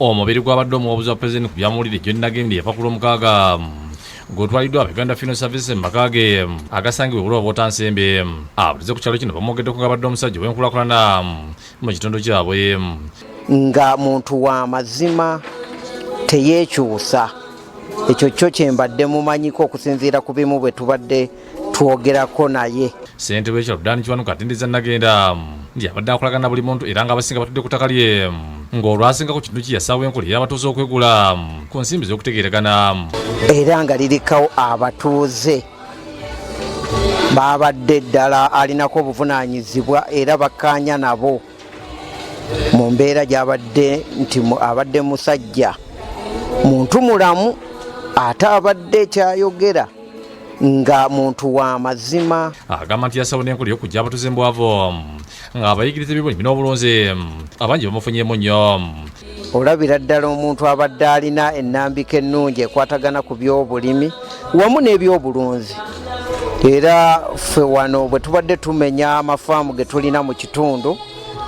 Omubiri gwabadde omuwabuzi wa pulezidenti ku byamawulire John Nagenda yava ku Lwomukaaga ng'otwaliddwa aba Uganda Funeral Services mu maka ge agasangibwa e Buloba Bwotansembe. Abatuuze ku kyalo kino bamwogeddeko ng'abadde omusajja ow'enkulaakulana mu kitundu kyabwe. Nga muntu wa mazima, teyeekyusa. Ekyo kyo kyembadde mumanyiko okusinziira ku bimu bwe tubadde twogerako naye. Ssentebe w'ekyalo Dan Kiwanuka atenderezza Nagenda nti abadde akolagana na buli muntu era ng'abasinga batudde ku ttaka lye, ng'olwasinga ku kitundu kye yassaawo enkola ey'abatuuze okwegula ku nsimbi z'okutegeeragana. Era nga lirikawo abatuuze babadde ddala alinako obuvunaanyizibwa era bakkaanya nabo mu mbeera gy'abadde nti abadde musajja muntu mulamu ate abadde kyayogera nga muntu wa mazima. Agamba nti yasawo n'enkola ey'okuggya abatuuze mu bwavu ng'abayigiriza ebyobulimi n'obulunzi, abangi bamufunyeemu nnyo. Olabira ddala omuntu abadde alina ennambika ennungi ekwatagana ku byobulimi wamu n'ebyobulunzi. Era ffe wano bwe tubadde tumenya amafaamu ge tulina mu kitundu,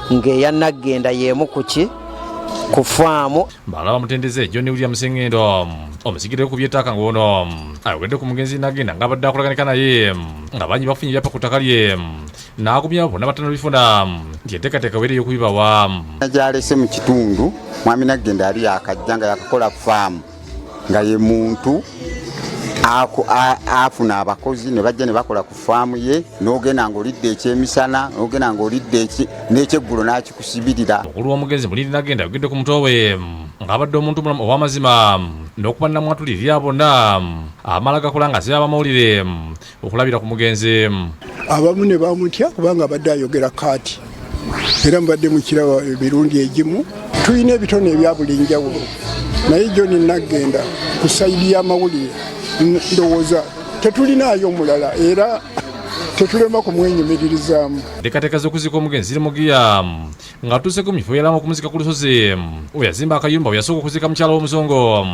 ng'eya Naggenda y'emu kuki ku faamu. Balaba mutendeze John William Sengendo omusigire ku by'ettaka, ng'ono ayogedde ku mugenzi Nagenda ng'abadde akolaganika naye nga bangi bafunye ebyapa ku ttaka lye, n'agumya bonna batannabifuna nti enteekateeka weeri ey'okubibawa. Gyalese mu kitundu, mwami Naggenda yali yakajja nga yakakola faamu, nga ye muntu afuna abakozi ne bajja ne bakola ku faamu ye, n'ogenda ng'olidde ekyemisana, n'ogenda ng'olidde n'ekyeggulo n'akikusibirira. Mukulu w'omugenzi Mulindi Nagenda ayogedde ku muto we ng'abadde omuntu mulamu ow'amazima n'okuba namwatuli eri bonna amala gakola nga azira abamawulire okulabira ku mugenzi. Abamu ne bamutya kubanga abadde ayogera kaati, era mubadde mukiraba emirundi egimu. Tulina ebitone ebya buli njawulo, naye John Naggenda ku side y'amawulire ndowooza tetulinaayo omulala, era tetulema kumwenyumiririzaamu. Enteekateeka z'okuziika omugenzi ziri mu giya, ng'atuuseko mu kifo yalamu okumuzika ku lusozi we yazimba akayumba we yasooka okuziika mukyala w'omuzungu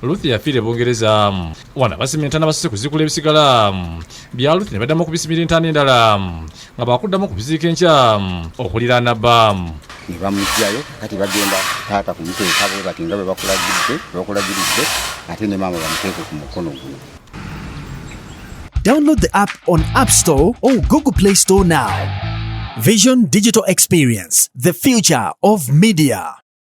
Ruth yafiira e Bungereza. Wano abasima entaana basoose kuziikula ebisigala bya Ruth ne baddamu okubisimira entaana endala, nga bakuddamu okubiziika enkya okuliraana bba. Ne bamuggyayo, kati bagenda taata kumuteeka bwe bati nga bwe bakulagiridde, ate ne maama bamuteeke ku mukono guno. Download the app on App Store or Google Play Store now. Vision Digital Experience, the future of media.